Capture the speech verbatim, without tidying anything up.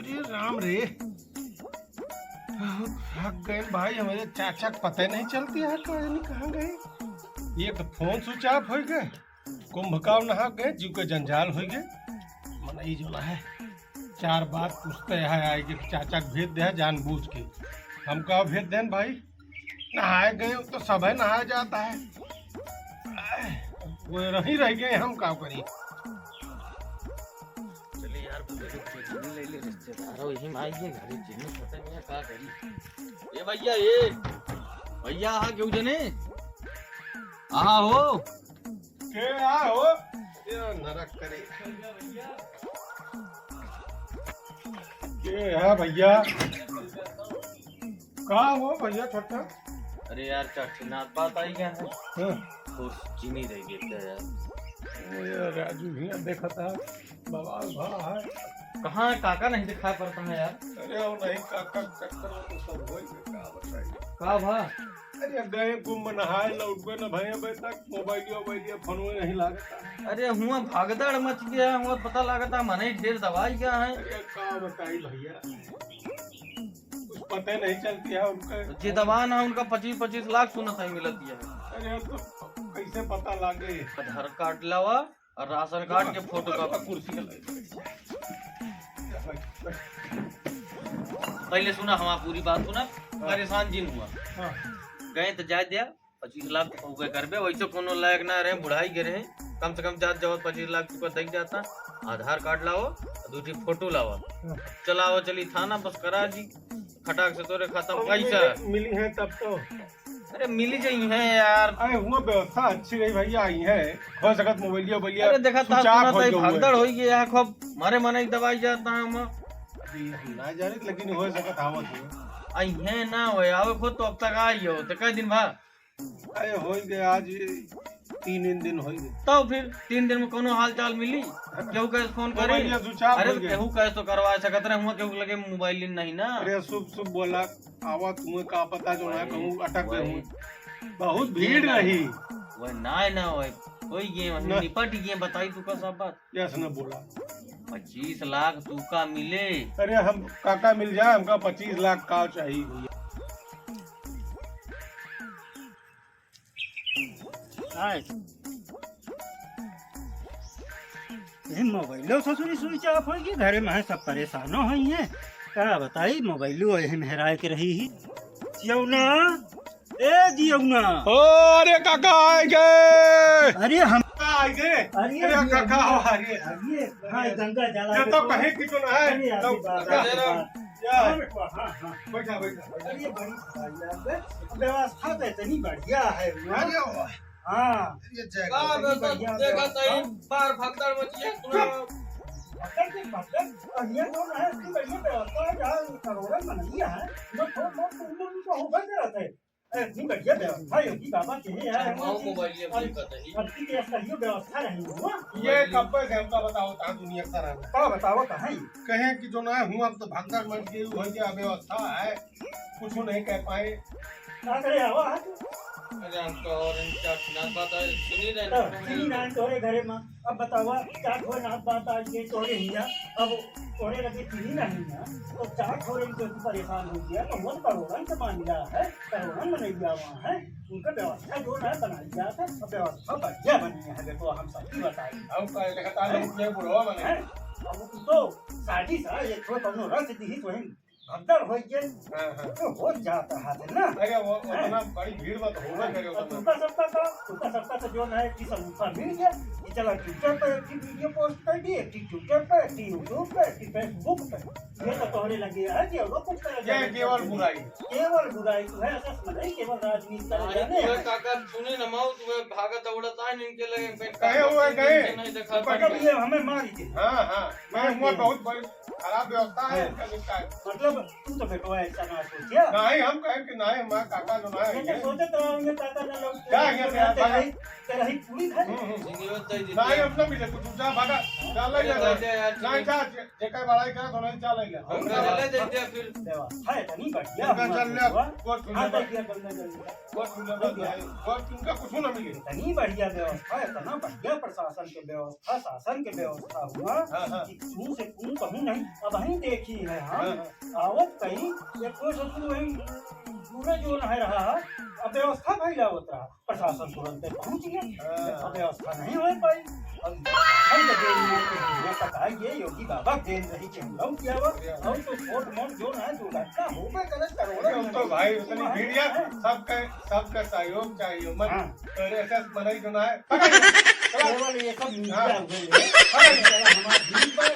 अरे राम रे, थक गए भाई, हमरे चाचा के पते नहीं चलती है, कहाँ नहीं, कहाँ गए। ये तो फोन स्विच ऑफ हो गए, कुंभ काव नहा गए, जीव के जंजाल हो गए। मनई जो है, चार बात पूछते है, आए के चाचा के भेज दे है जानबूझ के। हम का भेज देन भाई, नहाए गए तो सब है नहाए जाता है, वो रही रह गए, हम का करी। चले यार, पहले चीनी ले ले, रिश्तेदार हो, यही माई के घरे चीनी खत्म है, का करी? ए भैया, ए भैया, आहा केहू जने? आहा हो। के आ हो? ये नरक करे। के है भैया? का हो भैया छोटका? अरे यार, चाची, नात बात आई क्या है? हाँ। तो चीनी रह गई क्या यार? ओ यार, राजू भैया देखा था, बवाल भा है। कहाँ है काका, नहीं दिखाई पड़ता है यार? अरे वो नहीं काका, चक्कर में तो सब हो गया, का बताइए। का भा? अरे गए कुंभ नहाए, लौटबे न भए अबे तक, मोबाइलिया, मोबाइलिया, फोनवे नहीं लागता। अरे हुआ भागदड़ मच गया, हुआ पता लागता, मने ढेर दवाई गया है। अरे का बताई भैया, कुछ पता नहीं चलती है उनका। जे दवा ना उनका पच्चीस पच्चीस लाख सुनत है मिलत है। अरे तो कैसे पता लागे? आधार कार्ड लावा और राशन कार्ड के फोटो का कुर्सी के लगे। पहले सुना हमार पूरी बात सुना, हाँ। परेशान जिन हुआ। हाँ। गए तो जाए दिया, पच्चीस लाख हो गए करबे, वैसे कोनो लायक ना रहे, बुढ़ाई के रहे, कम से कम जात जाओ पच्चीस लाख रुपया दे जाता, आधार कार्ड लाओ, दू ठी फोटो लाओ, हाँ। चलाओ चली थाना, बस करा जी, खटाक से तोरे खाता तो पैसा। मिली, मिली है तब तो। अरे मिली जाई है यार। अरे हुआ व्यवस्था अच्छी रही भैया, आई है, हो सकत मोबाइलिया, मोबाइलिया अरे देखा ता सुचाक सुना हो ताई गया भागदड़ हुआ। होई गया है, खूब मारे मने दवाई जाता है हम। अभी हम ना जाने, लेकिन हो सकत आवत हो। आई है ना होए, आवे खुद तो अब तक आई हो, तो कई दिन भा? अरे हो गए, आज ये तीन दिन, दिन हो गए। तो फिर तीन दिन में कोनो हाल चाल मिली? केहू कहे फोन करे? मोबाइलिया सुचाक अरे हो तो गया। केहू कहे तो करवा सकत रहे, हुआ केहू लगे मोबाइल नहीं ना। अरे शुभ शुभ बोला, आवा तुम्हें का पता जो ना अरे, कहूँ अटक गए वही। हूँ। बहुत भीड़ ना, रही। वही ना, ना, वही। कोई ये वही ना। निपट ये बताई तू का सब बात। यस ना बोला। पच्चीस लाख तू का मिले। अरे हम काका मिल जाए, हमका पच्चीस लाख का चाहिए भैया। आए। ये मोबाइलो ससुरी स्विच ऑफ होई कि घरे में है, सब परेशानो होई हैं। का बताई, मोबाइलो यही में हेराए के रही ही। जियौना, ए जियौना। ओ, अरे काका आए गए। अरे हम आए गए। अरे अरे जियौना। काका हो, अरे। अरे, हाँ, गंगा जला ये के तो तो कहे कि जो ना है, अरे, तो आशीर्वाद, क्या? आशीर्वाद। क्या? हाँ, हाँ, हाँ। बैठा, बैठा, बैठा। अरे, बड़ी भाई यार, व्यवस्था तो इतनी बढ़िया है, हुआ। अरे वाह। हाँ। ये जय का गणपति। व्यवस्था? बढ़िया देखा व्यवस्था। तई बार भगदड़ मची है, पूरा। चुप। भगदड़ के भगदड़, और ये जो है, इतनी बढ़िया व्यवस्था है, जहाँ करोड़न मनई है, जो थोड़ा बहुत उम्र उनका होबे करत है। अरे, इतनी बढ़िया व्यवस्था योगी बाबा के है यार, हम हुआ कि मोबाइल ये अब, भी पता ही। अब की व्यवस्था, ये व्यवस्था रही हुआ। ये कब से हमका बताओ, कहाँ दुनिया का रहा है? का बताओ, कहाँ ही? कहे कि जो ना हुआ, अब तो भगदड़ मच गई, वही क्या व्यवस्था है, कुछ नहीं कह पाए। का करे आवा है तू? अरे हम तो और इनका सुनात बात है, सुनी रहे तो हैं। सुनी रहे हैं तोरे घरे में। अब बतावा, का कोई नात बात आज के तोरे हिया, अब तोरे लगे चीनी नहीं है, तो का थोड़े इनके ऊपर परेशान हो गया, तो वो करोड़न के मामला है, करोड़न मनई हुआ है, उनका व्यवस्था जो ना बनाई जात है, अब व्यवस्था बढ़िया बनी है, देखो हम सही बताई। अब का देखा ताले उठे बुढ़वा बने। हैं? अब तू तो शादी सा, ये थोड़ा कौनो रस दी तो हम भगदड़ हो गए, हाँ, हाँ। तो हो जाता है ना। अरे, वो, वो हैं? इतना बड़ी भीड़ में तो होबे करे, अब वो तो। तुमका सबका का, तुमका सबका तो जो ना है कि सब ऊपर मिल गया, कि चला Twitter पर एक वीडियो post कर दी, एक Twitter पर, एक YouTube पर, एक Facebook पर। ये तो तोहरे लगे है कि और कुछ करे ये जाने केवल के लिए। बुराई। केवल बुराई तो है, ऐसा समझ है, केवल राजनीति करे अरे, जाने तू है। काका सुने न माऊ, तू भागत दौड़त आए, इनके लगे, कहे हुए, कहे। नहीं देखा। मतलब ये हमें मार के। हाँ, हाँ। मैं मार हुआ के। बहुत बड़ी खराब व्यवस्था है हाँ। इनका, इनका। मतलब तू तो बेटवा ऐसा ना सोचिया। नहीं, हम कहें कि नहीं, हमारा काका जो ना ये तो है। सोचत रहा हूँ, काका ना लौट के क्या ये तो तेरा भागा? ही, तेरा ही पूरी घर। हम्म, हम्म। नहीं, अपना मिले, कुछ जा भागा, जा ले ले, ले, ले, ले, नहीं जा, जे-, जेकर बड़ाई करा, तो नहीं जा ले ले। हम जा ले ले, दे दे फिर। व्यवस्था है, इतनी बढ़िया उनका हमारे चल ले, पास। कोर्ट खुला हाँ, बा। देखिए, बंदा जल्दी। कोर्ट खुला बा, कोर्ट उनका कुछ ना मिले। इतनी बढ़िया व्यवस्था, इतना बढ़िया प्रशासन के व्यवस्था, शासन के व्यवस्था हुआ हाँ, हाँ। कि कुछ से कुछ कहूँ नहीं, अब ही देखी है हम। हाँ, हाँ। आवत कहीं, ये कोई से तू वही पूरा जो न है रहा, अब व्यवस्था भइला होत रहा, प्रशासन तुरंत पहुँच गया, हाँ। अब व्यवस्था नहीं हो पाई। अब हम तो देन में के लिए तक आइए, योगी बाबा देन रही कि हम लोग क्या हुआ, हम तो छोट मोट जो ना है, दुर्घटना होबे करे, करोड़ों हम तो में भाई, उतनी हाँ, भीड़िया, हाँ। सबका, सबका सहयोग चाहिए, मत हाँ। अरे, ऐसा बनाई जो ना है। केवल ये सब मीडिया हाँ। हुए हैं। हाँ। हमारा